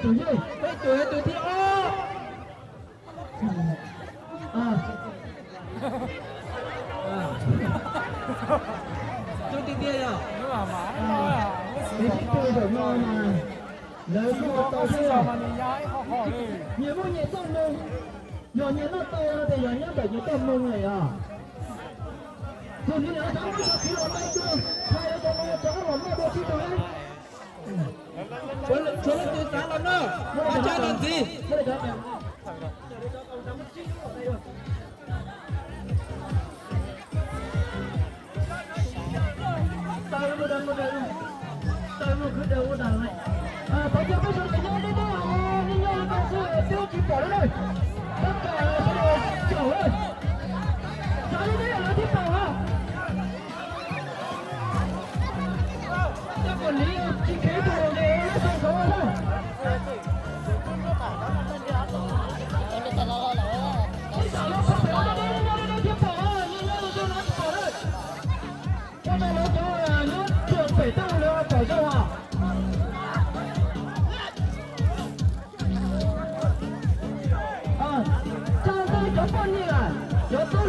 Tus yeej, peb tus, tus thib ob. Tus tiag tiag yog, tus sib tw zaum no mas lawv kuj ua tau xwb. Nyias muaj nyias txoj hmoo, yog nyias noj tau no ces yog nyob ntawm nyias txoj hmoo lawm os. Tus nws lawv cov muab cov txiv los tau tuaj, thaij rau cov no cov los noj dua sib tw. Tshuav leej twg xav los noj, mas coj los ntxiv. Pov cov peb sawv daws nyob deb deb, nyob nyob li ko xwb twb tsis pom lawm. Tab tom sawv daws caum lawm. Xav li teb yam lawv thiaj pom os. Coj kom liv tsis kheev tus los ntes lub xyoo ntxov na. Ib tam lub pom pem ua deb deb nyob deb deb thiaj pom, nyob nyob li xyoo no tsis pom lawm. Ua rau lawv cov nyob tsuas pem tej ua lawv pom zoo os. Txog ntawm cov poj niam, cov tub